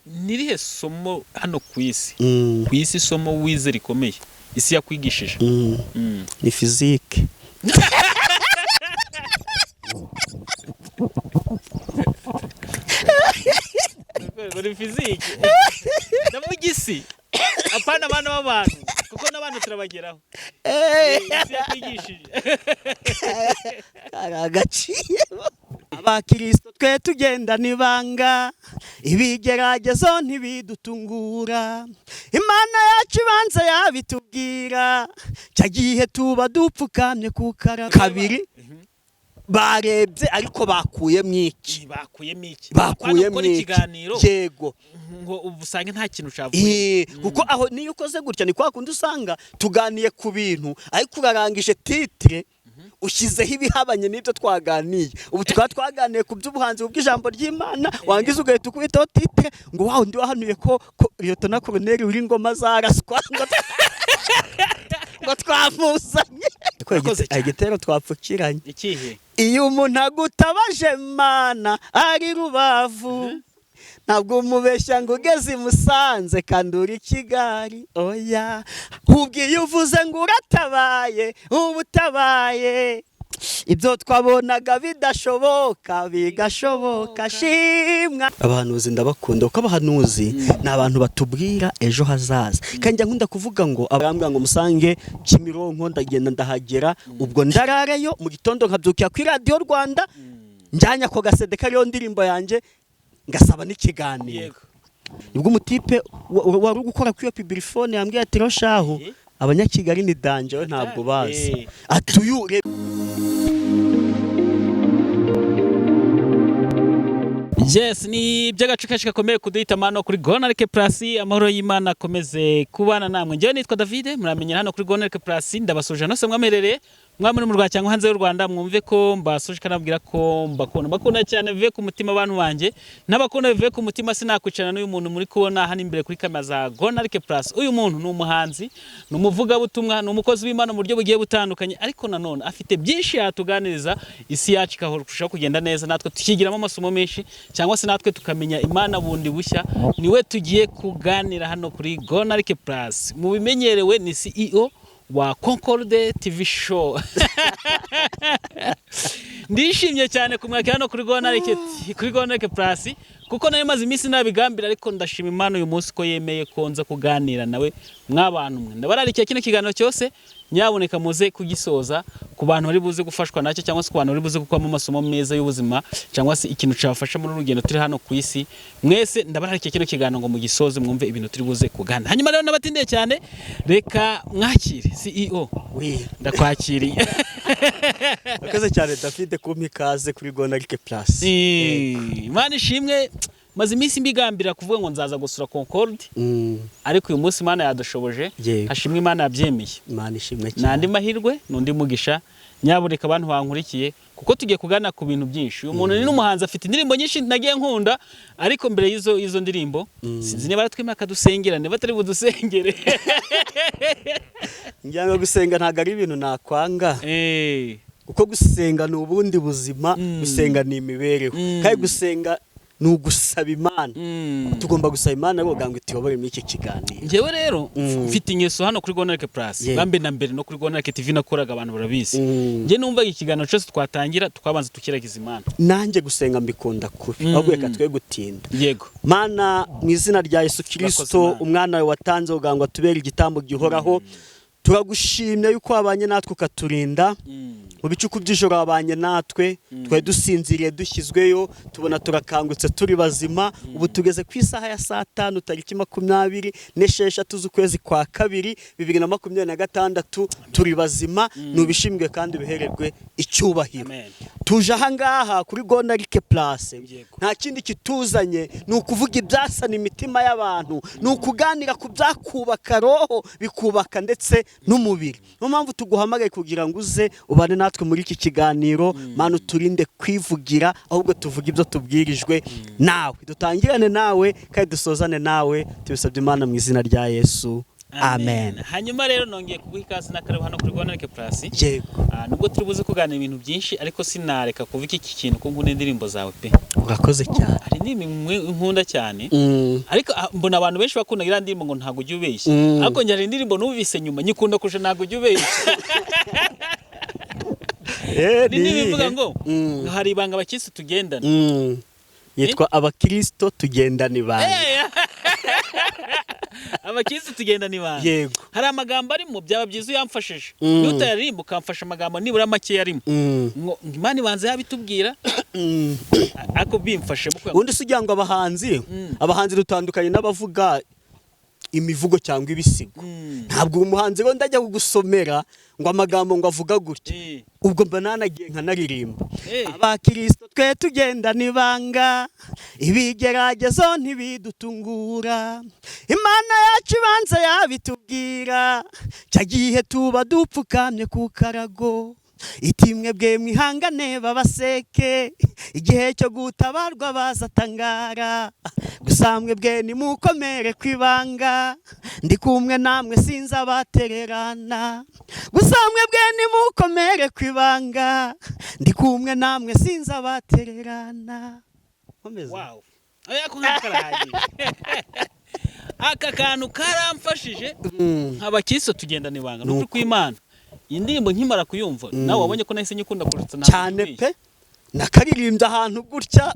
Ni irihe somo hano ku isi, ku isi, isomo wize rikomeye isi yakwigishije? Ni physique. Ngo ni physique? Ndavuga isi, apana abana b'abantu, kuko n'abantu turabageraho. Isi yakwigishije. Kari agaciro. Abakirisito twe tugendana ibanga, ibigeragezo ntibidutungura. Imana yacu ibanza yabitubwira cya gihe tuba dupfukamye ku kara kabiri. Barebye ariko bakuyemo iki? Bakuyemo iki? Apana Bakuyemo gukora iki? ikiganiro ngo ubu usange nta kintu cyavuye. Kuko aho niyo ukoze gutya, ni kwa kundi usanga tuganiye ku bintu ariko urarangije titre ushyizeho ibihabanye n'ibyo twaganiye. Ubu tukaba twaganiye ku by'ubuhanzi bw'ijambo ry'Imana, wangiza ugahita ukubitaho titre ngo wa undi wahanuye ko Liyetona Koloneli W'ingoma zaraswa, ngo twamuzanye. Urakoze cyane. Igitero twapfukiranye. Ikihe? Iyo umuntu agutabaje Mana ari Rubavu, ntabwo umubeshya ngo ugeze i Musanze kandi uri Kigali. Oya, ahubwo iyo uvuze ngo uratabaye, uba utabaye. Ibyo twabonaga bidashoboka bigashoboka. Shimwa. Abahanuzi ndabakunda, kuko abahanuzi ni abantu batubwira ejo hazaza. Kandi njya nkunda kuvuga ngo abambwira ngo musange Kimironko, ndagenda ndahagera, ubwo ndarareyo, mu gitondo nkabyukira kuri Radiyo Rwanda, njyanye ako gasede kariyo ndirimbo yanjye, ngasaba n'ikiganiro. Nibwo umutipe wari uri gukora kuri iyo pibirifone yambwiye ati: "Rero shahu, Abanyakigali ni danger, we ntabwo bazi." Ati uyu Yes, ni iby'agace kenshi gakomeye kuduhitamo hano kuri Gonarike Plus. Amahoro y'Imana akomeze kubana namwe. Njyewe nitwa David, muramenyera hano kuri Gonarike Plus. Ndabasuje hano se mwamerereye, mwaba muri mu Rwanda cyangwa hanze y'u Rwanda, mwumve ko mbasuje kanabwira ko mbakunda, mbakunda cyane bivuye ku mutima. Abantu banjye n'abakunda bivuye ku mutima. Sinakwicarana n'uyu muntu muri kubona hano imbere kuri kamera za Gonarike Plus. Uyu muntu ni umuhanzi, ni umuvugabutumwa, ni umukozi w'Imana mu buryo bugiye butandukanye, ariko nanone afite byinshi yatuganiriza, isi yacu ikarushaho kugenda neza, natwe tukigiramo amasomo menshi, cyangwa se natwe tukamenya Imana bundi bushya. Niwe tugiye kuganira hano kuri Gonarike Plus. Mu bimenyerewe ni CEO wa Concorde TV Show. Ndishimye cyane kumwakira hano kuri Gonarike Plus, kuko nari maze iminsi nabigambira, ariko ndashima Imana uyu munsi ko yemeye ko nza kuganira nawe. Mw'abantu mwe, ndabararikiye kino kiganiro cyose, nyaboneka muze kugisoza, ku bantu bari buze gufashwa nacyo, cyangwa se ku bantu bari buze gukuramo amasomo meza y'ubuzima, cyangwa se ikintu cyabafasha muri uru rugendo turi hano ku isi. Mwese ndabararikiye kino kiganiro ngo mugisoze, mwumve ibintu turi buze kuganira. Hanyuma rero n'abatindiye cyane, reka mwakire CEO. Ndakwakiriye. Urakoze cyane David kumpa ikaze kuri Gonarike Plus. Imana ishimwe. Maze iminsi mbigambira kuvuga ngo nzaza gusura Concorde, ariko uyu munsi Imana yadushoboje. Hashimwe Imana yabyemeye. Imana ishimwe Ni andi cyane. mahirwe, ni undi mugisha. Nyaboneka abantu bankurikiye, kuko tugiye kuganira ku bintu byinshi. Uyu muntu ni n'umuhanzi, afite indirimbo nyinshi nagiye nkunda, ariko mbere y'izo ndirimbo, sinzi niba aratwemera akadusengera, niba atari budusengere. Ngira ngo gusenga ntabwo ari ibintu nakwanga, kuko gusenga ni ubundi buzima. Gusenga ni imibereho, kandi gusenga ni ugusaba Imana. Tugomba gusaba Imana kugira ngo ituyobore muri iki kiganiro. Njyewe rero mfite ingeso hano kuri Gonarike Plus, bambe na mbere no kuri Gonarike TV nakoraga, abantu barabizi. Njye numva ikiganiro cyose twatangira tukabanza tukiragiza Imana. Nanjye gusenga mbikunda kubi. Ahubwo reka twe gutinda. Yego. Mana, mu izina rya Yesu Kirisito, Urakoze, Mana. umwana wawe watanze kugira ngo atubere igitambo gihoraho, turagushimye yuko wabanye natwe ukaturinda mu bicuku by'ijoro. Wabanye natwe, twari dusinziriye dushyizweyo, tubona turakangutse turi bazima. Ubu tugeze ku isaha ya saa 5, tariki 26 z'ukwezi kwa kabiri 2026, turi bazima. Nubishimwe kandi bihererwe icyubahiro. Amen. Tuje ahangaha kuri Gonarike Plus, nta kindi kituzanye, ni ukuvuga ibyasana imitima y'abantu, ni ukuganira ku byakubaka roho, bikubaka ndetse n'umubiri. Niyo mpamvu tuguhamagaye kugira ngo uze ubane natwe muri iki kiganiro. Mana, uturinde kwivugira, ahubwo tuvuge ibyo tubwirijwe nawe. Dutangirane nawe kandi dusozane nawe. Tubisabye Imana mu izina rya Yesu, Amen. Hanyuma rero nongeye kuguha ikaze n'akarabo hano kuri Rwanda Plus. Yego. Nubwo turi buze kuganira ibintu byinshi, ariko sinareka kuva iki kintu ko nkunda indirimbo zawe pe. Urakoze cyane. Hari indirimbo imwe nkunda cyane, ariko mbona abantu benshi bakunda iriya ndirimbo ngo "Ntabwo ujya ubeshya", ariko njye hari indirimbo numvise nyuma nyikunda kurusha "Ntabwo ujya ubeshya". Ni indirimbo ivuga ngo hari ibanga abakirisitu tugendana. Yitwa "Abakristo tugendana ibanga". "Abakirisitu tugendana ibanga". Yego. Hari amagambo arimo, byaba byiza uyamfashije, niba utayaririmba ukamfasha amagambo nibura make arimo, ngo Imana ibanza yabitubwira, ariko bimfashemo kugira ngo Ubundi se ugira ngo abahanzi dutandukanye n'abavuga imivugo cyangwa ibisigo? Ntabwo umuhanzi ngo ndajya kugusomera ngo amagambo ngo avuga gutya, ubwo mba nanagiye nkanaririmba. Abakristo twe tugendana ibanga, ibigeragezo ntibidutungura, Imana yacu ibanza yabitubwira cya gihe tuba dupfukamye ku karago, iti: "Mwebwe mwihangane babaseke, igihe cyo gutabarwa bazatangara, gusa mwebwe nimukomere ku ibanga, ndi kumwe namwe sinzabatererana. Gusa mwebwe nimukomere ku ibanga, ndi kumwe namwe sinzabatererana." Komeza. Wow, oya, ko nk'aka karahagije, aka kantu karamfashije. Abakristo tugendana ibanga, ni ukuri kw'Imana. Iyi ndirimbo nkimara kuyumva, nawe wabonye ko nahise nyikunda kurutsa ntabwo Cyane nkubeshya. pe, nakaririmbye ahantu gutya,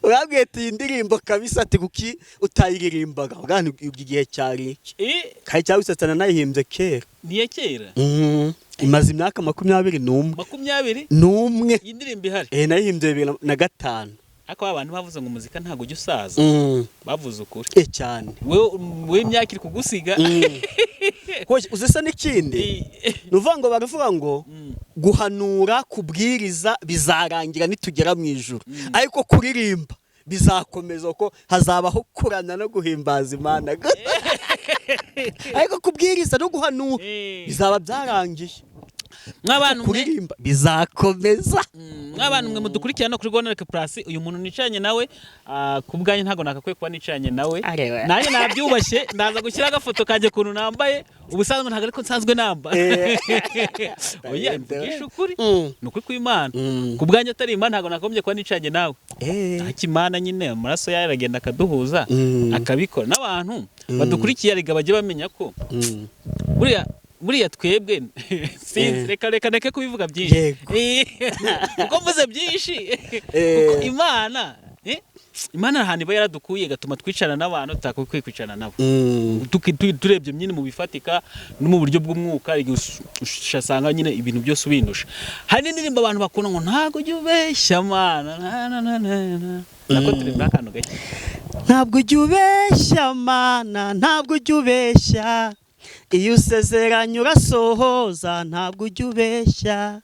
urabwiye ati: "Iyi ndirimbo kabisa", ati: "Kuki utayiririmbaga?" Ubwana igihe cyari iki? Kandi cyangwa se nayihimbye kera. Ni iya kera? Imaze imyaka 21. 21? N'umwe. Iyi ndirimbo ihari? Eh, nayihimbye 2005. Ariko ba bantu bavuze ngo umuzika ntabwo ujya usaza, bavuze ukuri. Eh, cyane. Wowe imyaka iri kugusiga. Hoya, uzi se n'ikindi? Ni ukuvuga ngo baravuga ngo guhanura, kubwiriza bizarangira nitugera mu ijuru, ariko kuririmba bizakomeza, kuko hazabaho kuramya no guhimbaza Imana, ariko kubwiriza no guhanura bizaba byarangiye. Mw'abantu mwe, Kuririmba bizakomeza. Mw'abantu mwe mudukurikirana kuri Rwanda Plus, uyu muntu nicaranye nawe, ku bwanjye ntabwo nakakwiye kuba nicaranye nawe. Arewe. Nanjye nabyubashye, ndaza gushyira agafoto kanjye kuntu nambaye ubusanzwe, ntabwo ariko nsanzwe namba. Oya, mvugisha ukuri, ni ukuri kw'Imana. Ku bwanjye atari Imana ntabwo nakagombye kuba nicaranye nawe. Ariko Imana nyine amaraso yayo aragenda akaduhuza, akabikora. N'abantu badukurikiye arega bajye bamenya ko buriya twebwe sinzi, reka reka ndeke kubivuga byinshi. Yego. Kuko mvuze byinshi, kuko Imana ahantu iba yaradukuye igatuma twicarana n'abantu tutakwiye kwicarana nabo. Turebye nyine mu bifatika no mu buryo bw'umwuka, igihe usanga nyine ibintu byose ubindusha. Hari n'indirimbo abantu bakunda ngo "Ntabwo ujya ubeshya Mana", na na na na na, nako turi muri akantu gake. Ntabwo ujya ubeshya Mana, ntabwo ujya ubeshya, iyo usezeranye urasohoza, ntabwo ujya ubeshya,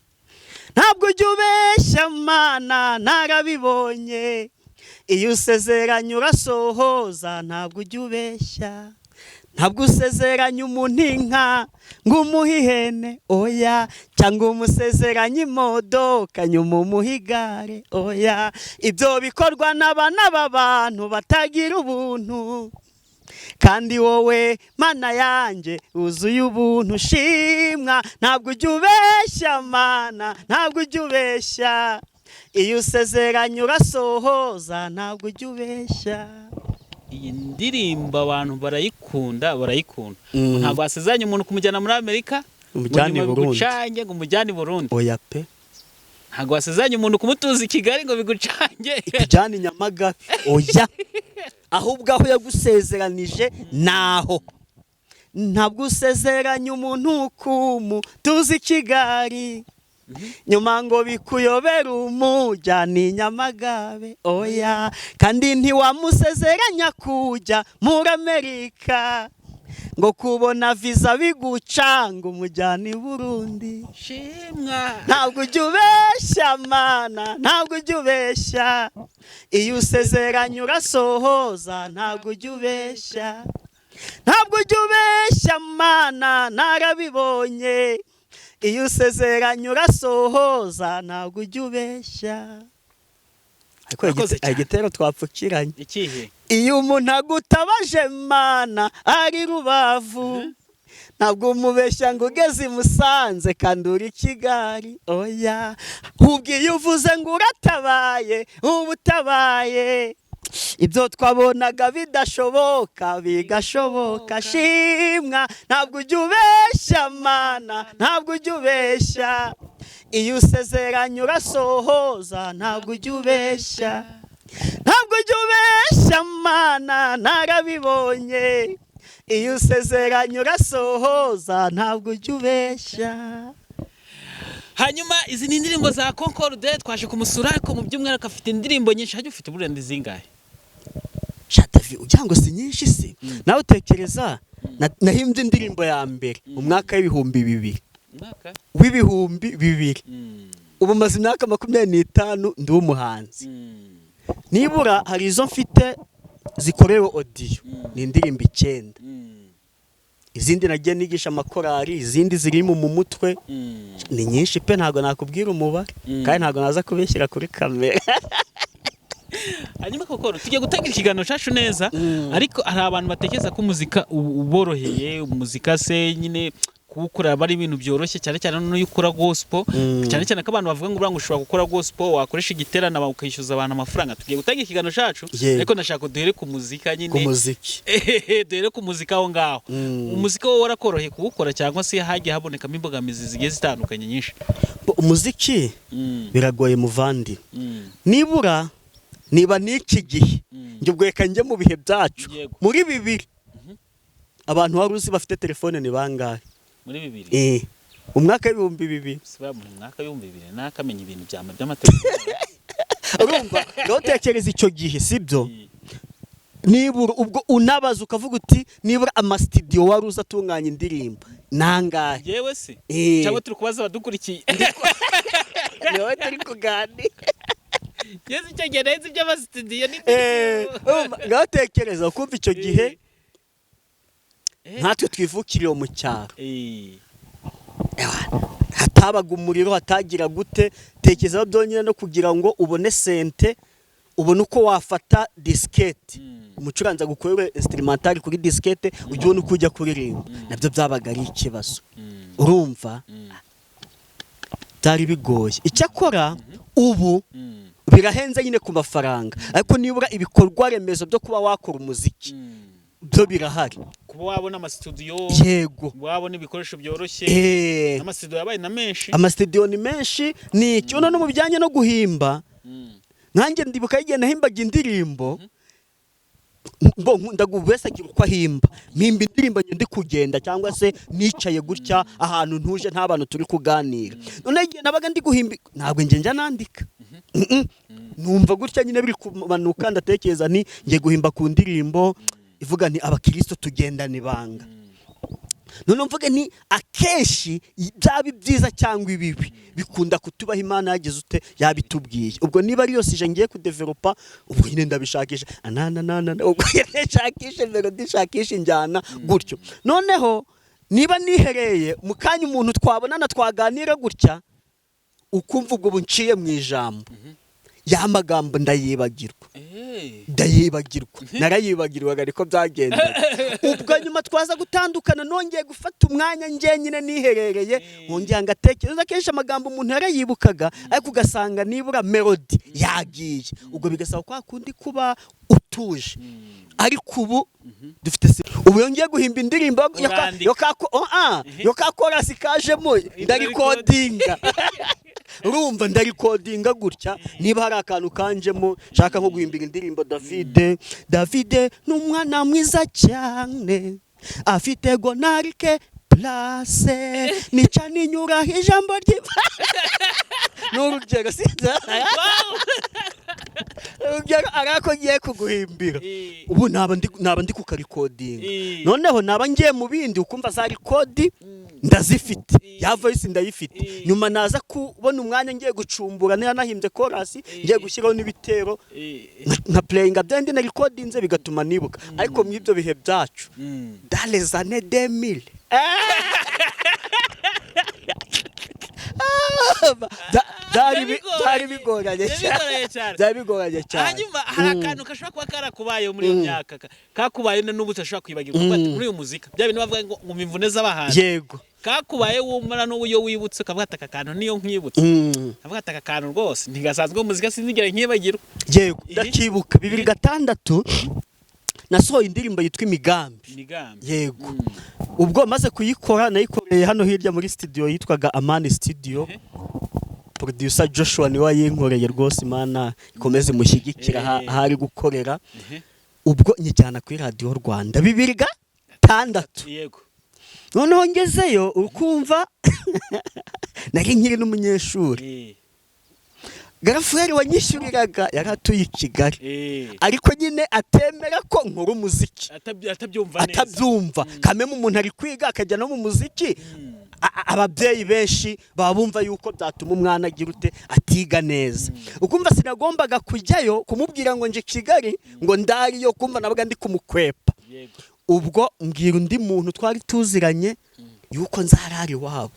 ntabwo ujya ubeshya Mana, narabibonye, iyo usezeranye urasohoza, ntabwo ujya ubeshya. Ntabwo usezeranye umuntu inka ngo umuhe ihene, oya, cyangwa umusezeranye imodoka nyuma umuhe igare, oya, ibyo bikorwa n'abana b'abantu batagira ubuntu, kandi wowe Mana yanjye wuzuye ubuntu, shimwa. Ntabwo ujya ubeshya Mana, ntabwo ujya ubeshya, iyo usezeranye urasohoza, ntabwo ujya ubeshya. Iyi ndirimbo abantu barayikunda, barayikunda. Ntabwo wasezeranye umuntu kumujyana muri Amerika ngo Umujyane nyuma i Burundi. bigucange ngo umujyane i Burundi. Oya pe. Ntabwo wasezeranye umuntu kumutuza i Kigali ngo bigucange. Ikujyane i Nyamagabe, oya, ahubwo aho yagusezeranije naho. Ntabwo usezeranye umuntu kumu tuzi i Kigali nyuma ngo bikuyobere umujyane i Nyamagabe, oya, kandi ntiwamusezeranya kujya muri Amerika ngo kubona viza bigucanga umujyane i Burundi. Shimwa. Ntabwo ujya ubeshya Mana, ntabwo ujya ubeshya, iyo usezeranye urasohoza, ntabwo ujya ubeshya, ntabwo ujya ubeshya Mana, narabibonye, iyo usezeranye urasohoza, ntabwo ujya ubeshya. Ariko Urakoze cyane. Igitero twapfukiranye. Ikihe? Iyo umuntu agutabaje, Mana, ari Rubavu, ntabwo umubeshya ngo ugeze i Musanze kandi uri Kigali, oya. Ahubwo iyo uvuze ngo uratabaye, uba utabaye. Ibyo twabonaga bidashoboka bigashoboka. Shimwa, ntabwo ujya ubeshya, Mana, ntabwo ujya ubeshya. Iyo usezeranye urasohoza, ntabwo ujya ubeshya, ntabwo ujya ubeshya, Mana, narabibonye. Iyo usezeranye urasohoza, ntabwo ujya ubeshya. Hanyuma izi ni indirimbo za Concorde. Twaje kumusura, ariko mu by'umwihariko afite indirimbo nyinshi. Hajya ufite uburenze zingahe? Shatavi, ugira ngo si nyinshi se? Nawe utekereza, nahimbye indirimbo ya mbere mu mwaka w'2000. Umwaka? W'2000. Ubu maze imyaka 25 ndi umuhanzi. Nibura hari izo mfite zikorewe audio, ni indirimbo 9. Izindi nagiye nigisha amakorari, izindi ziri mu mutwe. Ni nyinshi pe, ntabwo nakubwira umubare, kandi ntabwo naza kubishyira kuri kamera. Hanyuma koko tugiye gutangira ikiganiro cyacu neza, ariko hari abantu batekereza ko umuzika uboroheye. Umuzika se nyine kuwukora aba ari ibintu byoroshye, cyane cyane n'iyo ukora gospel, cyane cyane ko abantu bavuga ngo buriya ngo ushobora gukora gospel, wakoresha igiterane ukishyuza abantu amafaranga. Tugiye gutangira ikiganiro cyacu, ariko ndashaka ko duhere ku muzika nyine. Ku muziki. Duhere ku muzika aho ngaho. Umuziki wowe warakoroheye kuwukora, cyangwa se hagiye habonekamo imbogamizi zigiye zitandukanye nyinshi? Umuziki biragoye, muvandi. Nibura niba n'iki gihe, njye ubwo reka njye mu bihe byacu, muri 2000, abantu wari uzi bafite telefone ni bangahe? Muri 2000? Eh, umwaka w'2000. Siba mu mwaka w'2000 nakamenya ibintu by'amategeko. Urumva, ngaho tekereza icyo gihe, sibyo? Nibura ubwo unabaza ukavuga uti nibura amasitidiyo wari uzi atunganya indirimbo nangahe? Yewe se? Eh. Cyangwa turi kubaza abadukurikiye? Ni wowe turi kuganira. Yewe, icyo gihe nahise iby'amasitidiyo Eh, n'indirimbo. Urumva, ngaho tekereza ukumva icyo gihe, nkatwe twivukiriye mu cyaro, hatabaga umuriro, hatagira gute. Tekereza byonyine no kugira ngo ubone synthé, ubone uko wafata disikete, umucuranzi agukorere instrumental kuri disikete, ujye ubona uko ujya kuririmba, nabyo byabaga ari ikibazo. Urumva, byari bigoye. Icyakora ubu birahenze nyine ku mafaranga, ariko nibura ibikorwa remezo byo kuba wakora umuziki byo birahari. Kuba wabona amasitudiyo, wabona ibikoresho byoroshye. Amasitudiyo yabaye na menshi. Amasitudiyo ni menshi. Ni iki no mu bijyanye no guhimba, nkanjye ndibuka igihe nahimbaga indirimbo, ngo nkunda buri wese agira uko ahimba. Mpimba indirimbo njye ndi kugenda cyangwa se nicaye gutya ahantu ntuje, nta bantu turi kuganira. Noneho igihe nabaga ndi guhimba, ntabwo njye njya nandika. Numva gutya nyine biri kumanuka, ndatekereza nti ngiye guhimba ku ndirimbo ivuga nti "Abakristo tugendana ibanga". Noneho mvuge ni akenshi byaba ibyiza cyangwa ibibi bikunda kutubaho, Imana yagize ute, yabitubwiye. Ubwo niba ari yose ije ngiye kudevelopa, ubwo nyine ndabishakisha anananana, ubwo nyine nshakisha melody, nshakisha injyana gutyo. Noneho niba nihereye mu kanya, umuntu twabonana twaganira gutya, ukumva ubwo bunciye mu ijambo, ya magambo ndayibagirwa. Ndayibagirwa, narayibagirwaga, ariko byagendaga. Ubwo nyuma twaza gutandukana, nongeye gufata umwanya njyenyine niherereye, nkongera ngatekereza. Akenshi amagambo umuntu yarayibukaga, ariko ugasanga nibura melody yagiye. Ubwo bigasaba kwa kundi kuba utuje. Ariko ubu dufite ubu yongeye guhimba indirimbo Urandika. yo oh, yo ka chorus kajemo, ndarikodinga. Urumva, ndarikodinga gutya. Niba hari akantu kanjemo nshaka nko guhimbira indirimbo Davide, Davide ni umwana mwiza cyane, afite gonarike place, nica ninyuraho ijambo ry'Imana. Ni urugero, sinzi urugero arako ngiye kuguhimbira. Ubu naba ndi kukarikodinga. Noneho naba ngiye mu bindi, ukumva za record ndazifite, ya voice ndayifite. Nyuma naza kubona umwanya ngiye gucumbura, niba nahimbye chorus, ngiye gushyiraho n'ibitero, nka playinga byandi na recordinze, bigatuma nibuka. Ariko mu ibyo bihe byacu, dans les années 2000. Byari bigoranye Byari bigoranye cyane. Byari bigoranye cyane. Hanyuma hari akantu gashobora kuba karakubayeho muri iyo myaka, kakubaye n'ubu udashobora kwibagirwa, kuko ati, muri uyu muzika bya bintu bavuga ngo imvune z'abahanzi, kakubaye wumva n'ubu iyo wibutse ukavuga ati: "Aka kantu niyo nkwibutse," avuga ati: "Aka kantu rwose ntigasanzwe mu muzika, sinzigera nkibagirwa." Yego, ndakibuka 2006 nasohoye indirimbo yitwa Imigambi. Imigambi. Yego. Ubwo maze kuyikora, nayikoreye hano hirya muri studio yitwaga Amani Studio. Producer Joshua niwe wayinkoreye rwose, Imana ikomeze imushyigikira aho ari gukorera. Ubwo nyijyana kuri Radiyo Rwanda 2006. Noneho ngezeyo, ukumva nari nkiri n'umunyeshuri. Garafureri wanyishyuriraga yari atuye i Kigali, ariko nyine atemera ko nkora umuziki. Atabyumva neza. Atabyumva kameme, umuntu ari kwiga akajya no mu muziki. Ababyeyi benshi baba bumva yuko byatuma umwana agira ute, atiga neza. Ukumva sinagombaga kujyayo kumubwira ngo nje Kigali, ngo ndariyo, kumva nabwo ndi kumukwepa. Ubwo mbwira undi muntu twari tuziranye yuko nzarara iwabo.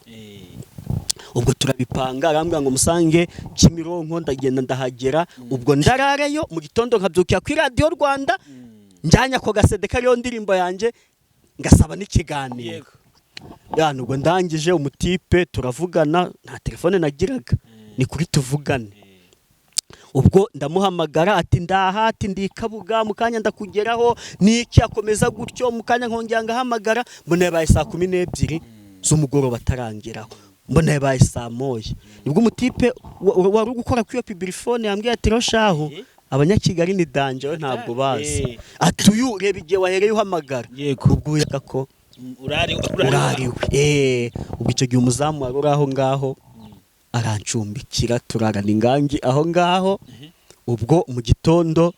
Ubwo turabipanga, arambwira ngo musange Kimironko. Ndagenda ndahagera, ubwo ndararayo, mu gitondo nkabyukira kuri Radiyo Rwanda, njyanye ako ga CD kariyo ndirimbo yanjye, ngasaba n'ikiganiro. Ya, nubwo ndangije, umutipe turavugana, nta telefone nagiraga, ni kuri tuvugane. Ubwo ndamuhamagara, ati: "Ndaha," ati: "Ndi Kabuga, mu kanya ndakugeraho." Niki, akomeza gutyo, mu kanya nkongera ngahamagara, mbona yabaye saa 12 z'umugoroba atarangeraho, mbona yabaye saa 1. Nibwo umutipe wari uri gukora kuri iyo publiphone yambwiye ati: "Roshaho, Abanyakigali ni danger, we ntabwo bazi." Ati: "Uyu reba igihe wahereye uhamagara." Ubwo uyaga ko urari. Urariwe. Ubwo icyo gihe umuzamu wari uri aho ngaho arancumbikira, turarana ingangi aho ngaho. Ubwo mu gitondo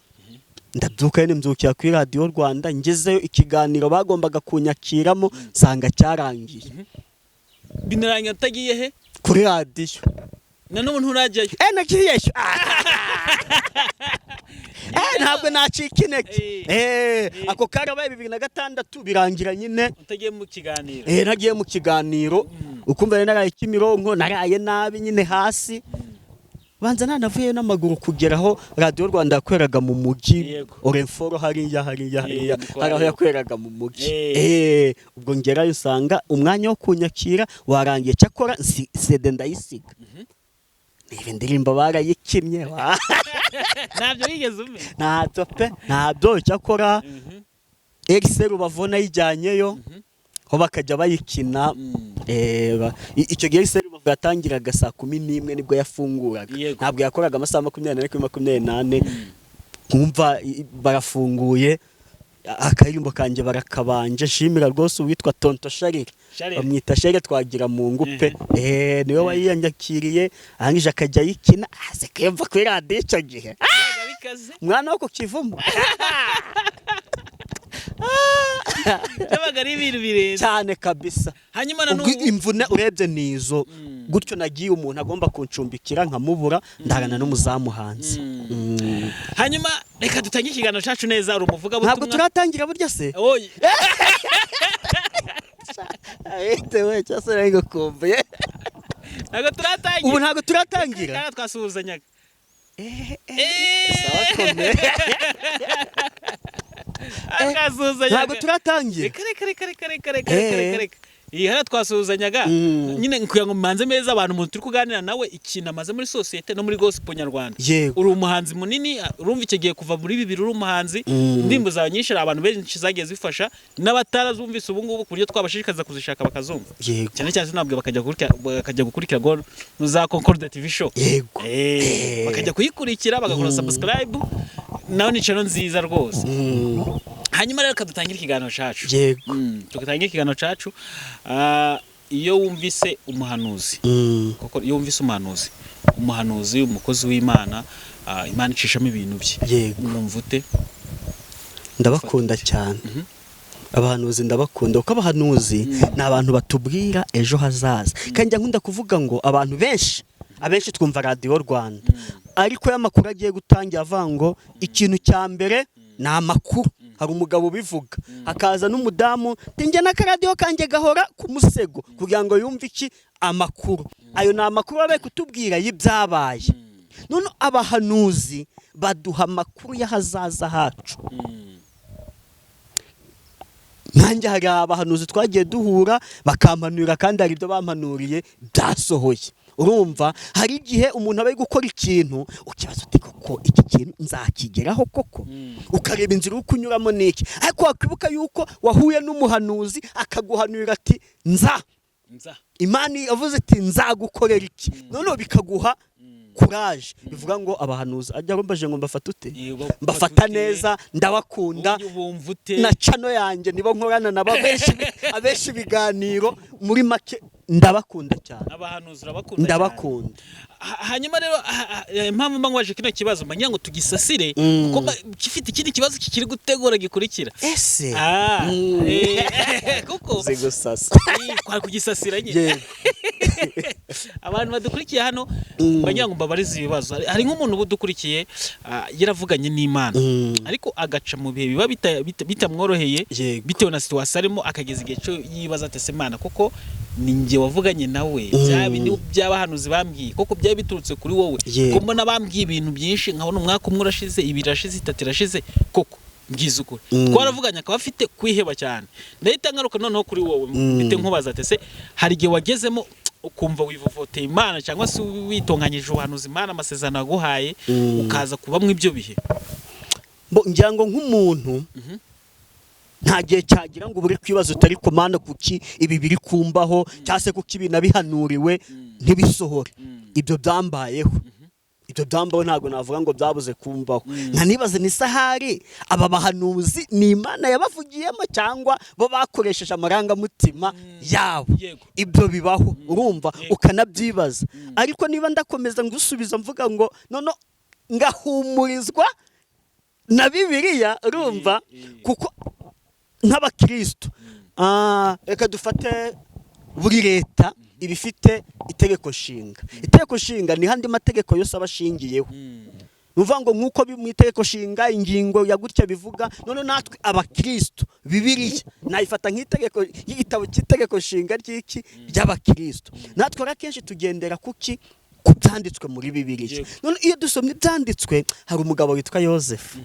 ndabyuka nyine, mbyukira kuri Radiyo Rwanda. Ngezeyo, ikiganiro bagombaga kunyakiramo nsanga cyarangiye. Binarangira utagiye he? Kuri radiyo. Na n'ubu nturajyayo? Nagiyeyo. Ntabwo nacika intege. Ako karabaye 2006, birangira nyine utagiye mu kiganiro. Nagiye mu kiganiro. Ukumva rero naraye Kimironko, naraye nabi nyine hasi, banza nanavuyeyo n'amaguru kugera aho Radiyo Rwanda yakoreraga mu mujyi. Orinfor hariya hariya hariya. Niko. Hari aho Hariya. yakoreraga mu mujyi. Ubwo ngerayo usanga umwanya wo kunyakira warangiye, cyakora CD ndayisiga, niba indirimbo barayikinnye Ntabyo wigeze umenya? Ntabyo pe, ntabyo. Cyakora Erise Rubavu nayijyanyeyo, ho bakajya bayikina. Icyo gihe Erise Rubavu yatangiraga saa 11 nibwo yafunguraga. Ntabwo yakoraga amasaha 24 kuri 24. Nkumva barafunguye, akaririmbo kanjye barakabanje. Shimira rwose uwitwa Tonto Sharire. Sharire. Bamwita Sharire Twagira mu ngupe, niwe wayiyanyakiriye, arangije akajya ayikina aze kuyumva kuri radiyo icyo gihe. Byabaga bikaze. Umwana wo ku Kivumu. Byabaga ari ibintu birenze. Cyane kabisa. Hanyuma na Ubwo n'ubu imvune urebye ni izo gutyo, nagiye umuntu agomba kuncumbikira nkamubura, ndarana n'umuzamu hanze. Hanyuma reka dutange ikiganiro cyacu neza, uri umuvugabutumwa. Ntabwo turatangira burya se? Oye. Bitewe cyose nari ngukumbuye. Ntabwo turatangira. Ubu ntabwo turatangira. Kandi twasuhuzanyaga. Sawa, komeye. Twasuhuzanyaga. Ntabwo turatangira. Reka reka reka reka reka reka reka reka reka, iyi hariya twasuhuzanyaga nyine kugira ngo mbanze meza abantu, umuntu turi kuganira nawe ikintu amaze muri sosiyete no muri gospel nyarwanda. Uri umuhanzi munini, urumva icyo gihe kuva muri 2000 uri umuhanzi. Indirimbo zawe nyinshi hari abantu benshi zagiye zifasha, n'abatarazumvise ubu ngubu, ku buryo twabashishikariza kuzishaka bakazumva. Cyane cyane sinabwe bakajya gukurikira gol za Concorde TV Show. Bakajya kuyikurikira, bagakora subscribe, naho ni channel nziza rwose. Hanyuma rero kadutangire ikiganiro cacu. Tugatangira ikiganiro cacu. Iyo wumvise umuhanuzi, koko iyo wumvise umuhanuzi, umuhanuzi, umukozi w'Imana, Imana icishamo ibintu bye, mwumva ute? Ndabakunda cyane abahanuzi, ndabakunda kuko abahanuzi ni abantu batubwira ejo hazaza. Kandi njya nkunda kuvuga ngo abantu benshi, abenshi twumva Radiyo Rwanda, ariko iyo amakuru agiye gutangira avuga ngo ikintu cya mbere ni amakuru, hari umugabo ubivuga, hakaza n'umudamu, njye n'akaradiyo kanjye gahora ku musego kugira ngo yumve iki amakuru. Ayo ni amakuru baba bari kutubwira y'ibyabaye. None abahanuzi baduha amakuru y'ahazaza hacu. Nanjye hari abahanuzi twagiye duhura bakampanurira, kandi hari ibyo bampanuriye byasohoye. Urumva, hari igihe umuntu aba ari gukora ikintu, ukibaza uti: "Koko iki kintu nzakigeraho koko?" Ukareba inzira uri kunyuramo n'iki, ariko wakwibuka yuko wahuye n'umuhanuzi akaguhanurira ati: "Nza Nza. Imana yavuze iti nzagukorera iki." Noneho bikaguha courage. Bivuga ngo abahanuzi ajya bambaje ngo mbafate ute? Yego, Mbafata ute? neza, ndabakunda. Ubundi bumva ute? Na channel yanjye nibo nkorana nabo abenshi, abenshi ibiganiro. Muri make ndabakunda cyane. Abahanuzi urabakunda cyane. Ndabakunda. Hanyuma rero impamvu mba nkwaje kino kibazo, mba ngira ngo tugisasire, kuko gifite ikindi kibazo kikiri gutegura gikurikira. Ese Ah, kuko uzi gusasa. Kwari kugisasira nyine. Yego. Abantu badukurikiye hano, bagira ngo mbabarize ibibazo. Hari nk'umuntu uba udukurikiye, yaravuganye n'Imana, ariko agaca mu bihe biba bitamworoheye, bitewe na situation arimo, akageza igihe cyo yibaza ati: "Ese Imana koko ni njye wavuganye nawe? Bya bindi by'abahanuzi bambwiye koko byaba biturutse kuri wowe? Ko mbona bambwiye ibintu byinshi, nkabona umwaka umwe urashize, 2 irashize, 3 irashize, koko mbwiza ukuri, twaravuganye?" Akaba afite kwiheba cyane. Ndahita ngaruka noneho kuri wowe, mpite nkubaza ati: "Ese hari igihe wagezemo ukumva wivovoteye Imana, cyangwa se witonganyije ubuhanuzi Imana, amasezerano yaguhaye, ukaza kubamwo ibyo bihe?" Bo, ngira ngo nk'umuntu nta gihe cyagira ngo ubure kwibaza utari ku Mana, kuki ibi biri kumbaho, cyangwa se kuki ibi nabihanuriwe ntibisohore. Ibyo byambayeho, ibyo byambaho, ntabwo navuga ngo byabuze kumbaho. Nkanibaza ni sahari aba bahanuzi ni Imana yabavugiyemo, cyangwa bo bakoresheje amarangamutima yabo? Ibyo bibaho, urumva, ukanabyibaza. Ariko niba ndakomeza ngusubiza, mvuga ngo none ngahumurizwa na Bibiliya, urumva, kuko nk'abakristo, reka dufate buri leta iba ifite itegeko nshinga. Itegeko nshinga ni andi mategeko yose aba ashingiyeho. Ni ukuvuga ngo nk'uko mu itegeko nshinga ingingo ya gutya bivuga, none natwe abakristo Bibiliya nayifata nk'itegeko, nk'igitabo cy'itegeko nshinga ry'iki, ry'abakristo. Natwe rero akenshi tugendera kuki? Ku byanditswe muri Bibiliya. None iyo dusomye ibyanditswe, hari umugabo witwa Yosefu.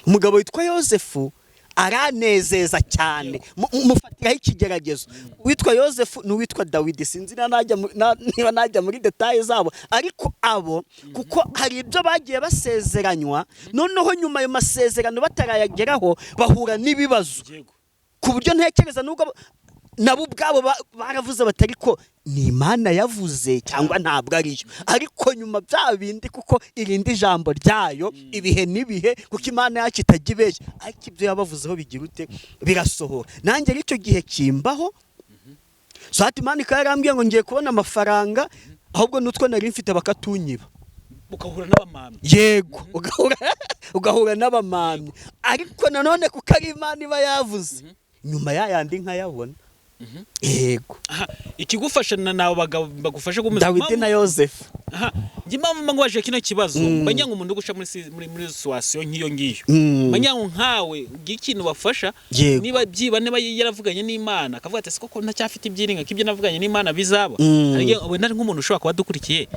Umugabo witwa Yosefu aranezeza cyane. Mufatiraho ikigeragezo. Uwitwa Yosefu n'uwitwa Dawidi, sinzi niba najya muri détails zabo, ariko abo kuko hari ibyo bagiye basezeranywa, noneho nyuma ayo masezerano batarayageraho bahura n'ibibazo, ku buryo ntekereza nubwo nabo ubwabo baravuze bati: "Ariko ni Imana yavuze cyangwa ntabwo ariyo?" Ariko nyuma bya bindi, kuko irindi jambo ryayo ibihe n'ibihe, kuko Imana yacu itajya ibeshya, ariko ibyo yabavuzeho bigira ute? Birasohora. Nanjye rero icyo gihe kimbaho, so Imana ikaba yarambwiye ngo ngiye kubona amafaranga, ahubwo n'utwo nari mfite bakatunyiba. Ugahura n'abamamyi. Yego, ugahura n'abamamyi, ariko nanone kuko ari Imana iba yavuze, nyuma yayandi nkayabona. Yego. Aha, ikigufasha nabo bagabo bagufasha gukomeza. Dawidi na Yosefu. Aha, njye impamvu mba ngwaje kino kibazo, mba ngira ngo umuntu uri guca muri situation nk'iyo ngiyo, mba ngira ngo nkawe ugire ikintu bafasha. Niba byiba, niba yaravuganye n'Imana, akavuga ati: "Ese koko ntacyafite ibyiringa ko ibyo navuganye n'Imana bizaba?" Hari igihe wenda ari nk'umuntu ushobora kuba adukurikiye,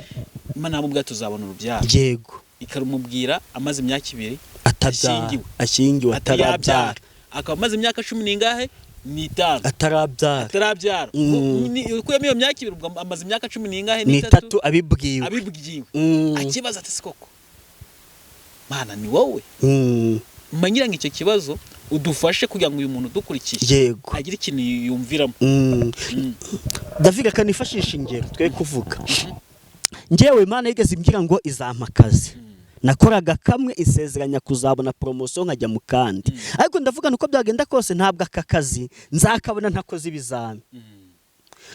Imana yamubwira tuzabona urubyaro, ikarumubwira amaze imyaka 2 atabyara. Ashyingiwe. Ashyingiwe. Atarabyara. Atarabyara. Akaba amaze imyaka cumi n'ingahe n'itanu atarabyara. Atarabyara. Ukuyemo iyo myaka 2, ubwo amaze imyaka cumi n'ingahe? Ni 3 abibwiwe. Abibwiwe. Akibaza ati: "Si koko Mana ni wowe?" Mba ngira ngo icyo kibazo udufashe kugira ngo uyu muntu udukurikiye agire ikintu yumviramo. David, reka nifashishe ingero twe kuvuga. Njyewe Imana yigeze imbwira ngo izampa akazi. Nakoraga kamwe, isezeranya kuzabona promotion nkajya mu kandi, ariko ndavuga uko byagenda kose ntabwo aka kazi nzakabona ntakoze ibizami.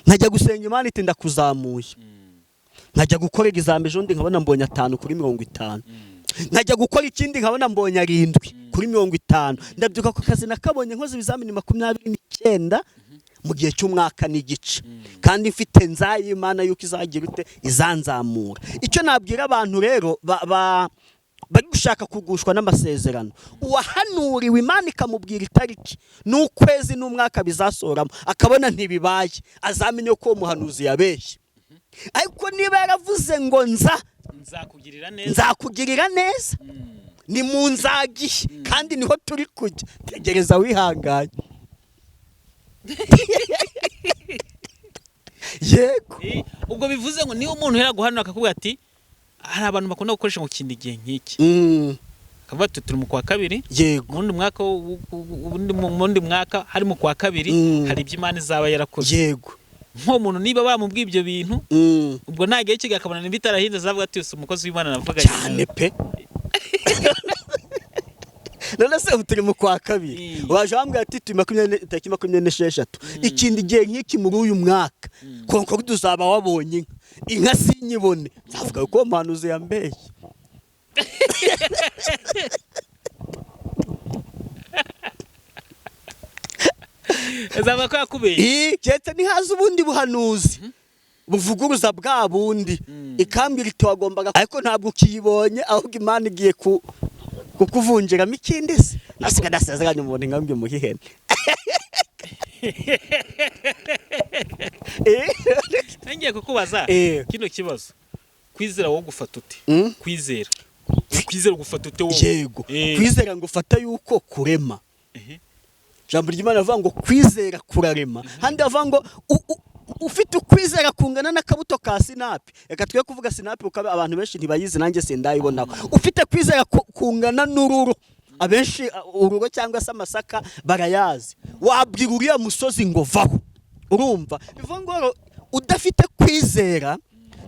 Nkajya gusenga, Imana iti ndakuzamuye. Nkajya gukora ibizami ejo bundi, nkabona mbonye 5 kuri 50. Nkajya gukora ikindi, nkabona mbonye 7 kuri 50. Ndabyuka, ku kazi nakabonye nkoze ibizamini 29 mu gihe cy'umwaka n'igice, kandi mfite nzayimana yuko izagira ute? Izanzamura. Icyo nabwira abantu rero bari gushaka kugushwa n'amasezerano, uwahanuriwe Imana ikamubwira itariki n'ukwezi n'umwaka bizasoramo, akabona ntibibaye, azamenye ko uwo muhanuzi yabeshye. Ariko niba yaravuze ngo nzakugirira neza, nzakugirira neza, ni mu nzagihe kandi niho turi kujya. Tegereza wihanganye. Yego. Ubwo bivuze ngo niba umuntu yaraguhanura akakubwira ati hari abantu bakunda gukoresha ngo kinda igihe nk'iki, akavuga ati turi mu kwa kabiri, Yego. Mu wundi mwaka hari mu kwa kabiri, hari ibyo Imana izaba yarakoze. Yego. Nk'uwo muntu niba bamubwiye ibyo bintu, ubwo nta gihe kiga akabona bitarahinze, azavuga ati umukozi w'Imana navuga cyane pe. None se ubu turi mu kwa kabiri, waje wambwira ati turi tariki 26, ikindi gihe nk'iki muri uyu mwaka Concorde uzaba wabonye inka, inka sinyibone, nzavuga ko mpanuzi yambeshye. Azavuga ko yakubeshye. Keretse nihaza ubundi buhanuzi buvuguruza bwa bundi, ikambwira iti wagombaga, ariko ntabwo ukiyibonye, ahubwo Imana igiye kukuvunjiramo ikindi se. Nasiga ndasezeranye umuntu nkambye muhe ihene. Ngiye kukubaza kino kibazo, kwizera wowe gufata ute? Kwizera gufata ute wowe? Yego. Kwizera ngo ufata yuko kurema. Ijambo ry'Imana rivuga ngo kwizera kurarema. Handi bavuga ngo ufite ukwizera kungana n'akabuto ka sinapi. Reka twe kuvuga sinapi kuko abantu benshi ntibayizi, nanjye sindayibonaho. Ufite kwizera kungana n'ururo, abenshi ururo cyangwa se amasaka barayazi, wabwira uriya musozi ngo vaho. Urumva bivuga ngo udafite kwizera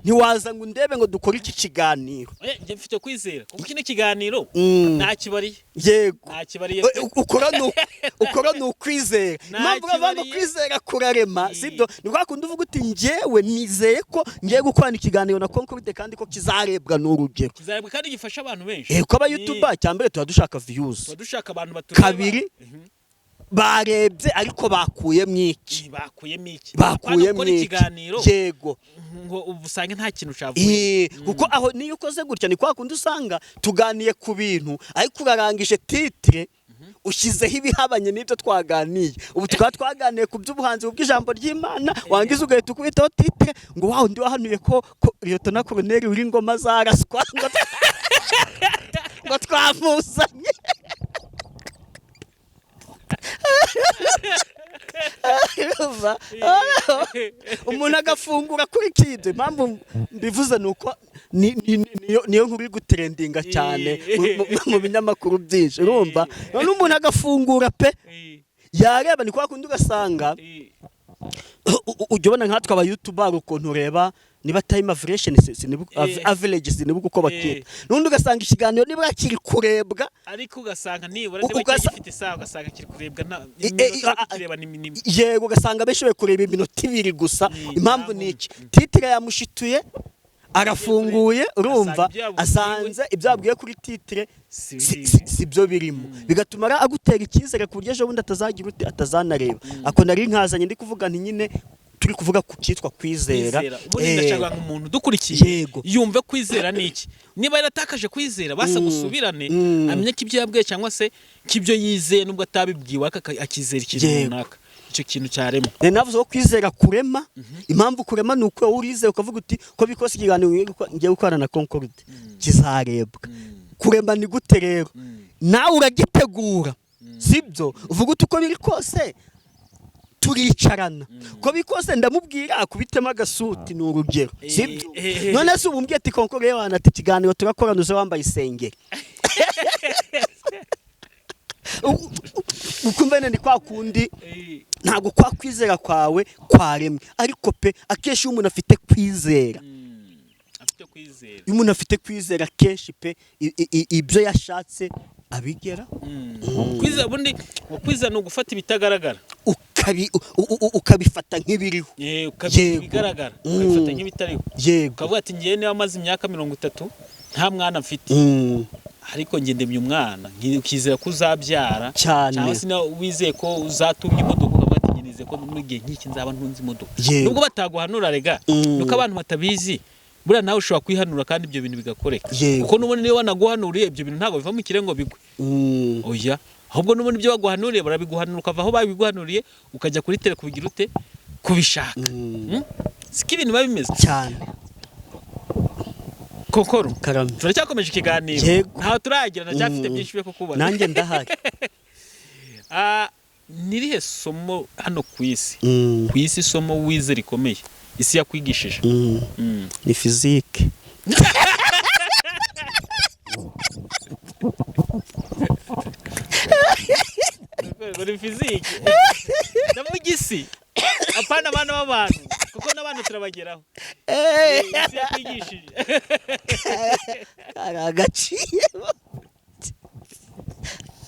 ntiwaza ngo undebe ngo dukore iki kiganiro. Njye mfite kwizera kuko kino kiganiro ntakibariye. Yego. Ntakibariye. Ukora ni ukwizera. Impamvu bavuga ngo kwizera kurarema, sibyo? Ni kwa kundi uvuga uti njyewe nizeye ko ngiye gukorana ikiganiro na Concorde kandi ko kizarebwa n'urugero. Kizarebwa kandi gifasha abantu benshi. Ko aba YouTuber cyambere tuba dushaka views. Tuba dushaka abantu batureba. Kabiri barebye ariko bakuyemo iki? Bakuyemo iki? Bakuyemo ikiganiro. Yego. Ngo ubusange nta kintu cyavuye. Kuko aho niyo ukoze gutya ni kwa kundi usanga tuganiye ku bintu ariko urarangije titre ushyizeho ibihabanye n'ibyo twaganiye. Ubu tukaba twaganiye ku by'ubuhanzi bw'ijambo ry'Imana, wangiza ugahita ukubitaho titre ngo wa undi wahanuye ko Lieutenant Colonel Uwingoma zaraswa ngo twamuzanye. Umuntu agafungura kuri kide. Impamvu mbivuze nuko niyo nkuru iri gutrendinga cyane mu binyamakuru byinshi, urumva? None umuntu agafungura pe, yareba ni kwa kundi ugasanga ujya ubona nkatwe aba YouTuber ukuntu ureba niba time average sinibuka uko bakita, nundi ugasanga ikiganiro niba kiri kurebwa ariko ugasanga nibura niba gifite isaha ugasanga kiri kurebwa na kireba ni minini. Yego, ugasanga benshi bari kureba iminota ibiri gusa. Impamvu ni iki? Titre yamushituye, arafunguye, urumva asanze ibyo yabwiye kuri titre si byo birimo, bigatuma agutera icyizere ku buryo ejo bundi atazagira ute atazanareba. Ako nari nkazanye ndi kuvuga nti nyine turi kuvuga ku cyitwa kwizera. Ubundi ndashaka umuntu dukurikiye yumve kwizera ni iki. Niba yaratakaje kwizera basa gusubirane, amenye ko ibyo yabwiye cyangwa se kibyo yizeye nubwo atabibwiwe akizera ikintu runaka, icyo kintu cyarema. Ne navuze ko kwizera kurema. Impamvu kurema ni uko urizeye ukavuga uti ko bikose ikiganiro ngiye gukorana na Concorde kizarebwa. Kurema ni gute rero? Nawe uragitegura, sibyo? Uvuga uti uko biri kose turicarana, ko bikose ndamubwira akubitemo agasuti, ni urugero, sibyo? None se ubumbwiye ati Concorde wana ati ikiganiro turakorana uze wambaye isengeri, ukumva ni kwa kundi ntabwo kwa kwizera kwawe kwaremwe. Ariko pe akenshi iyo umuntu afite kwizera, iyo umuntu afite kwizera kenshi pe ibyo yashatse abigera. Kwizera ubundi kwizera ni ugufata ibitagaragara ukabifata nk'ibiriho, ibigaragara ukabifata nk'ibitariho. Yego. Ukavuga ati ngiye niba maze imyaka 30 nta mwana mfite, ariko njye ndemye umwana, ukizera ko uzabyara cyangwa se wizeye ko uzatunga imodoka, ukavuga ati nizeye ko muri gihe nk'iki nzaba ntunze imodoka. Nubwo bataguhanura rega, nuko abantu batabizi, buriya nawe ushobora kwihanura kandi ibyo bintu bigakoreka. Kuko n'ubundi niba wanaguhanuriye ibyo bintu ntabwo biva mu kirere ngo bigwe. Oya, ahubwo n'ubundi ibyo baguhanuriye barabiguhanura, ukava aho babiguhanuriye ukajya kuri tele kubigira ute kubishaka. Siko ibintu biba bimeze. Cyane. Kokoro, Karame. turacyakomeje ikiganiro. Yego. Ntaho turagira, ndacyafite byinshi byo kukubaza. Nanjye ndahari. Ah, nirihe somo hano ku isi, ku isi, isomo wize rikomeye isi yakwigishije? Ni fizike. Ngo ni fizike? Ndavuga isi, apana abana b'abantu, kuko n'abantu turabageraho. Isi yakwigishije. Kari agaciro,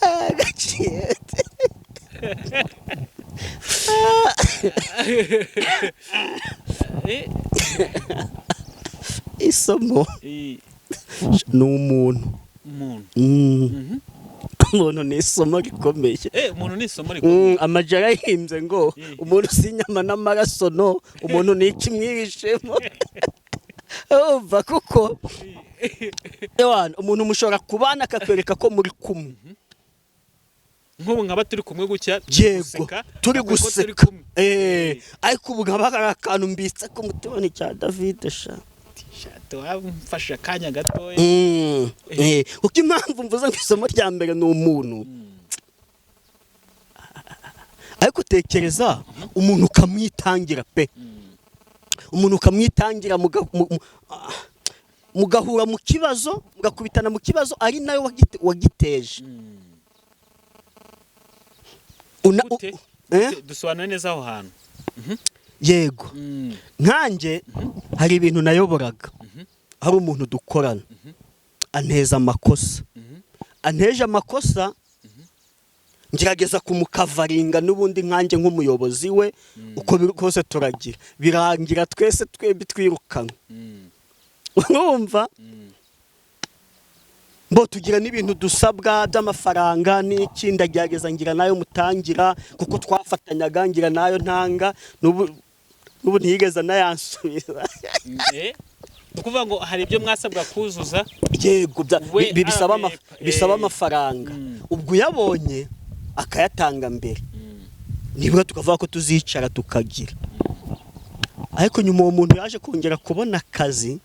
agaciro. Isomo ni umuntu. Umuntu. Umuntu ni isomo rikomeye. Umuntu ni isomo rikomeye. Amajara yahimbye ngo umuntu si inyama n'amaraso, no umuntu ni ikimwihishemo. Urumva, kuko ewana, umuntu mushobora kubana akakwereka ko muri kumwe. Nk'ubu nkaba turi kumwe gutya, Yego. guseka, Turi akwereka ko turi guseka. kumwe. Ariko ubu nkaba hari akantu mbitse ku mutima, ni cya David sha. Shato, wamfashe akanya gatoya. Kuko impamvu mvuze ngo isomo rya mbere ni umuntu, ariko tekereza umuntu ukamwitangira pe, umuntu ukamwitangira, mugahura mu kibazo, mugakubitana mu kibazo, ari nawe wagiteje. Gute? Eh? Dusobanure neza aho hantu. Yego. Nkanjye hari ibintu nayoboraga, hari umuntu dukorana anteza amakosa, anteje amakosa, ngerageza kumukavaringa n'ubundi nkanjye nk'umuyobozi we, uko biri kose turagira, birangira twese twembi twirukanwe. Urumva, mbo tugira n'ibintu dusabwa by'amafaranga n'iki, ndagerageza ngira nayo mutangira, kuko twafatanyaga, ngira nayo ntanga, n'ubu ntiyigeze anayansubiza. Ni ukuvuga ngo hari ibyo mwasabwa kuzuza. Yego, We bisaba amafaranga. Ubwo uyabonye akayatanga mbere, nibura tukavuga ko tuzicara tukagira. Ariko nyuma uwo muntu yaje kongera kubona akazi.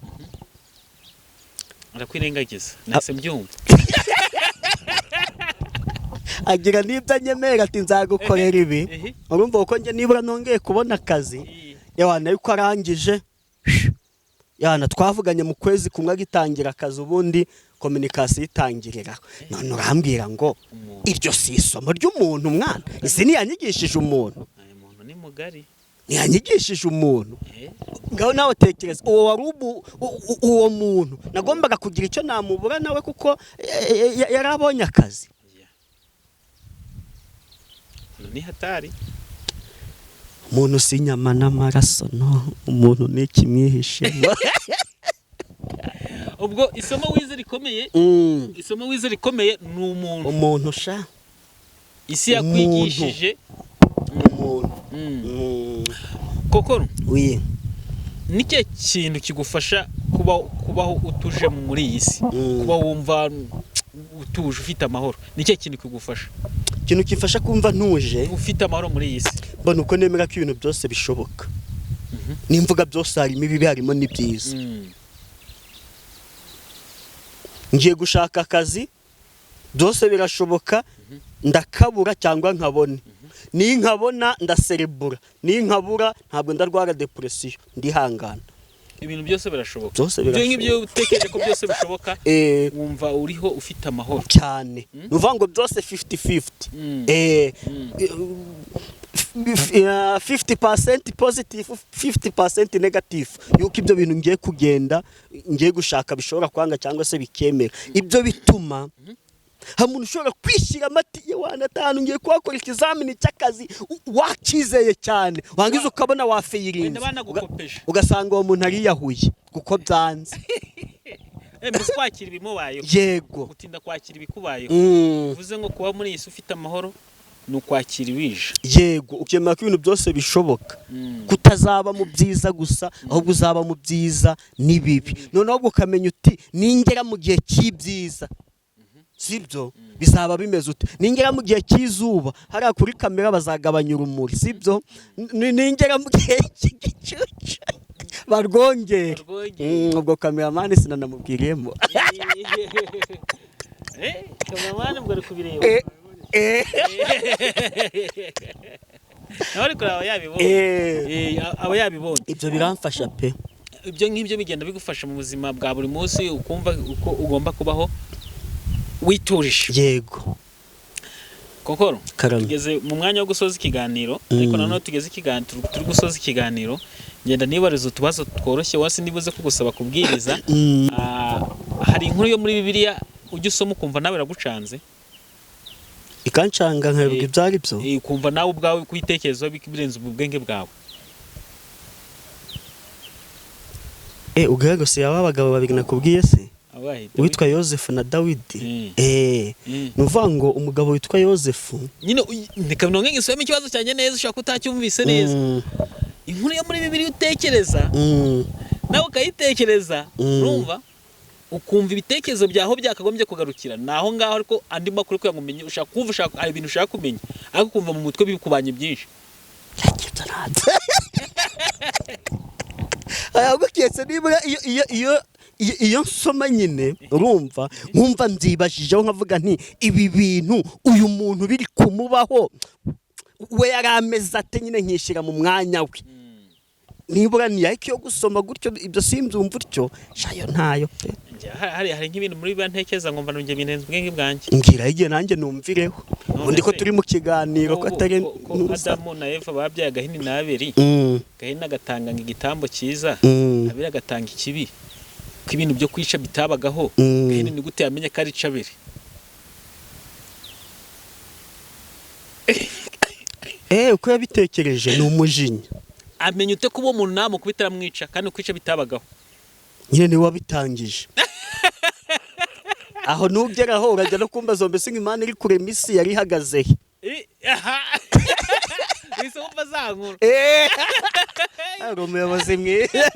Arakwirengagiza, nahise mbyumva. Agira n'ibyo anyemerera ati nzagukorera ibi. Urumva, kuko njye nibura nongeye kubona akazi, yawana yuko arangije, yana twavuganye mu kwezi kumwe agitangira akazi, ubundi communication itangirira. None urambwira ngo Umuntu. iryo si isomo ry'umuntu? Mwana, isi ntiyanyigishije umuntu. Aya muntu ni mugari. Ntiyanyigishije umuntu. Ngaho nawe tekereza, uwo wari uwo muntu nagombaga kugira icyo namubura nawe, kuko yari abonye akazi. Yeah. Ni hatari. Umuntu si inyama n'amaraso, no umuntu ni ikimwihishemo. Ubwo isomo wize rikomeye, isomo wize rikomeye ni umuntu. Umuntu sha. Isi yakwigishije. Umuntu. Kokoro, Oui. ni ikihe kintu kigufasha kubaho utuje muri iyi si? Kuba wumva utuje, ufite amahoro, ni ikihe kintu kigufasha? Ikintu kimfasha kumva ntuje, ufite amahoro muri iyi si, mbona uko nemera ko ibintu byose bishoboka. Nimvuga byose, harimo ibibi, harimo n'ibyiza. Ngiye gushaka akazi, byose birashoboka, ndakabura cyangwa nkabone. Ninkabona ndaserebura, ninkabura ntabwo ndarwara depression, ndihangana. Ibintu byose birashoboka. Byose Ibyo birashoboka. ngibyo utekereje ko byose bishoboka, wumva uriho ufite amahoro. Cyane, ni ukuvuga ngo byose 50-50. 50% positive, 50% negative, yuko ibyo bintu ngiye kugenda ngiye gushaka bishobora kwanga cyangwa se bikemera. Ibyo bituma hari umuntu ushobora kwishyira amati wana atanu, ngiye kuhakora ikizamini cy'akazi, wakizeye cyane, wangiza ukabona wafeyirinze. Wenda banagukopeje. Ugasanga uwo muntu ariyahuye kuko byanze. Mbese kwakira ibimubayeho. Yego. Gutinda kwakira ibikubayeho. Bivuze ngo kuba muri iyi si ufite amahoro ni ukwakira ibije. Yego, ukemera ko ibintu byose bishoboka, kutazaba mu byiza gusa, ahubwo uzaba mu byiza n'ibibi. Noneho ubwo ukamenya uti ningera mu gihe cy'ibyiza, sibyo, bizaba bimeze ute? Ningera mu gihe cy'izuba, hariya kuri kamera bazagabanya urumuri, sibyo? Ningera mu gihe cy'igicucu. Barwongere. Barwongere. Ubwo cameraman sinanamubwiriyemo. Cameraman ubwo ari kubireba. Nawe ariko aba yabibonye. Aba yabibonye. Ibyo biramfasha pe. Ibyo ngibyo bigenda bigufasha mu buzima bwa buri munsi, ukumva uko ugomba kubaho witurije. Yego. Kokoro. Karame. Tugeze mu mwanya wo gusoza ikiganiro, ariko nanone tugeze ikiganiro, turi gusoza ikiganiro, ngenda nibariza utubazo tworoshye wasi nibuze kugusaba kubwiriza. Hari inkuru yo muri Bibiliya ujya usoma ukumva nawe iragucanze? Ikancanga nkayoberwa ibyo ari byo. Ukumva nawe ubwawe kuyitekerezaho birenze ubwenge bwawe. Ubwo gusa yaba abagabo babiri nakubwiye se? Abahe? Uwitwa Yosefu na Dawidi. Ni ukuvuga ngo umugabo witwa Yosefu Nyine reka nongere ngisubiremo ikibazo cyanjye neza, ushobora kutacyumvise neza. Inkuru yo muri Bibiliya utekereza, nawe ukayitekereza, urumva ukumva ibitekerezo byaho byakagombye kugarukira ni aho ngaho, ariko andi makuru kugira ngo umenye, ushaka kumva, ushaka, hari ibintu ushaka kumenya ariko ukumva mu mutwe bikubanye byinshi. Ibyo ntabyo. Ahubwo keretse nibura iyo nsoma nyine, urumva nkumva nzibajijeho, nkavuga nti ibi bintu uyu muntu biri kumubaho we yari ameze ate, nyine nkishyira mu mwanya we. Nibura ni ariko iyo gusoma gutyo ibyo simbyumva utyo, shayo ntayo pe. Njye hari nk'ibintu muri bibiliya ntekereza nkumva nongeye binenze ubwenge bwanjye. Mbwira igihe nanjye numvireho. None Ubundi ko se, turi mu kiganiro ko Ubu, atari ko ntuza. Adamu na Eva babyaye Gahini na Abeli, Gahini agatanga igitambo cyiza, Abeli agatanga ikibi, ko ibintu byo kwica bitabagaho, Gahini ni gute yamenye ko ari Abeli? Uko yabitekereje ni umujinya. Amenya ute ko uwo muntu namukubita aramwica kandi kwica bitabagaho? Nyine niwe wabitangije. Aho nugeraho urajya no kumbaza mbese ngo Imana iri kurema isi yari ihagaze he? Aha. Wahise wumva za nkuru. Hari umuyobozi mwiza.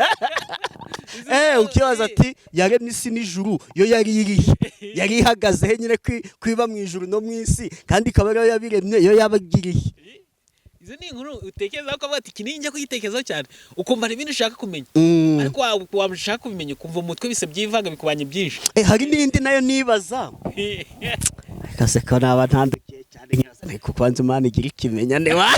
Ukibaza ati yaremye isi n'ijuru yo yari irihe? Yari ihagaze he nyine kwiba mu ijuru no mu isi, kandi ikaba ariyo yabiremye, yo yabagiriye. Izo ni inkuru utekereza ko ati iki ninjya kuyitekerezaho cyane, ukumva hari ibintu ushaka kumenya, ariko waba ushaka kubimenya ukumva mu mutwe bise byivanga bikubanye byinshi. Hari n'indi nayo nibaza. Kase ko naba ntandukiye cyane nkibaza nti kuko wanze Imana igira ikimenyane wa.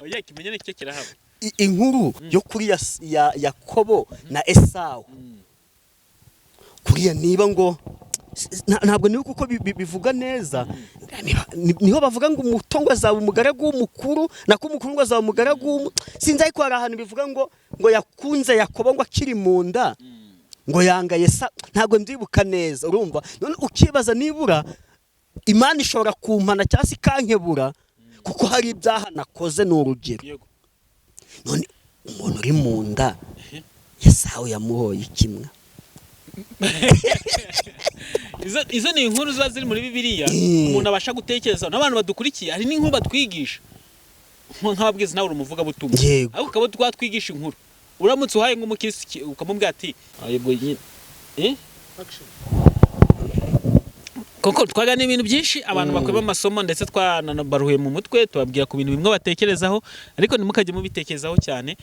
Oya, ikimenyane cyo kirahaba. Inkuru yo kuri ya Yakobo na Esawu. Kuriya niba ngo ntabwo nibuka uko bivuga neza. Niho bavuga ngo umuto ngo azaba umugaragu w'umukuru, nako umukuru ngo azaba umugaragu sinzi, ariko hari ahantu bivuga ngo yakunze Yakobo ngo akiri mu nda, ngo yanga Esa, ntabwo ndibuka neza, urumva none ukibaza nibura Imana ishobora kumpana cyangwa se ikankebura kuko hari ibyaha nakoze, ni urugero. None umuntu uri mu nda Esawu yamuhoye ikimwa? Izo ni inkuru ziba ziri muri Bibiliya, umuntu abasha gutekereza n'abantu badukurikiye. Hari n'inkuru batwigisha nk'ababwiza, nawe uri umuvugabutumwa, Yego. ariko ukaba twatwigisha inkuru uramutse uhaye nk'umukirisitu ukamubwira ati "Ah, yego nyine eh?" Koko twaganira ibintu byinshi, abantu bakuyemo amasomo, ndetse twananabaruhuye mu mutwe, tubabwira ku bintu bimwe batekerezaho, ariko ntimukajye mubitekerezaho cyane.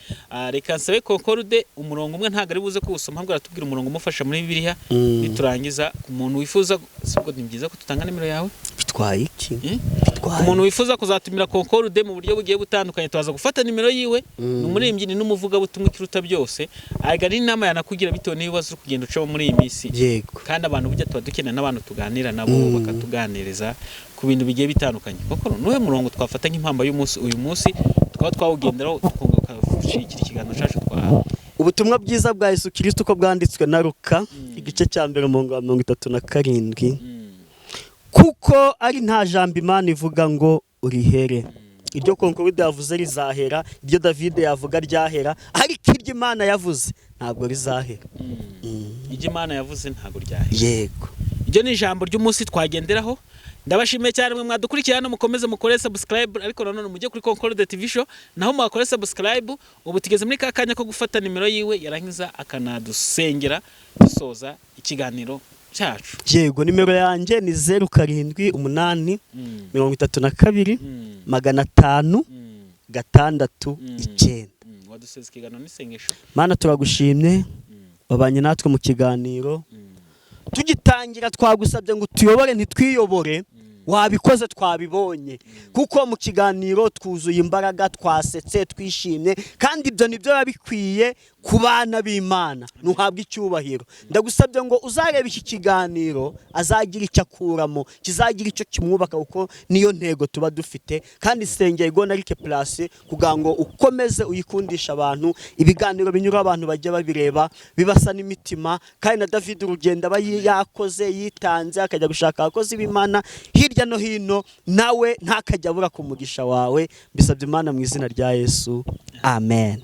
Reka nsabe Concorde umurongo umwe, ntabwo ari buze kuwusoma, ahubwo aratubwira umurongo umufasha muri Bibiliya. Niturangiza, ku muntu wifuza, sibwo ni byiza ko tutanga nimero yawe? Bitwaye iki? Eh? Bitwaye. Umuntu wifuza kuzatumira Concorde mu buryo bugiye butandukanye, tubaza gufata nimero yiwe. Ni umuririmbyi, ni n'umuvugabutumwa, ikiruta byose arega n'inama yanakugira bitewe n'ibibazo uri kugenda ucamo muri iyi minsi. Kandi abantu burya tuba dukeneye n'abantu tuganira nabo, bakatuganiriza ku bintu bigiye bitandukanye. Koko nuhe murongo twafata nk'impamba y'umunsi uyu munsi, tukaba twawugenderaho, tukunguka gushyigikira ikiganiro cyacu twa Ubutumwa bwiza bwa Yesu Kristo uko bwanditswe na Luka, igice cya mbere, umurongo wa 37. Kuko ari nta jambo Imana ivuga ngo urihere. Iryo Concorde yavuze rizahera, iryo David yavuga ryahera, ariko iryo Imana yavuze ntabwo rizahera. Ibyo Imana yavuze ntabwo ryahera. Yego. Iryo ni ijambo ry'umunsi twagenderaho. Ndabashimiye cyane mwe mwadukurikiye hano, mukomeze mukore subscribe, ariko nanone mujye kuri Concorde TV Show naho mwakore subscribe. Ubu tugeze muri ka kanya ko gufata nimero yiwe, yarangiza akanadusengera dusoza ikiganiro cyacu. Yego, nimero yanjye ni 078 32 500. 6 9. Waduseza ikiganiro n'isengesho. Mana, turagushimye, wabanye natwe mu kiganiro. Tugitangira twagusabye ngo utuyobore ntitwiyobore, wabikoze, twabibonye, kuko mu kiganiro twuzuye imbaraga, twasetse, twishimye, kandi ibyo nibyo biba bikwiye ku bana b'Imana. Ntuhabwe icyubahiro. Ndagusabye ngo uzarebe iki kiganiro azagira icyo akuramo, kizagira icyo kimwubaka, kuko niyo ntego tuba dufite. Kandi sengeye Gonarike Plus kugira ngo ukomeze uyikundishe abantu, ibiganiro binyura abantu bajya babireba bibasa n'imitima. Kandi na David, urugendo aba yakoze, yitanze akajya gushaka abakozi b'Imana hirya no hino, nawe ntakajya abura ku mugisha wawe. Mbisabye Imana mu izina rya Yesu, amen.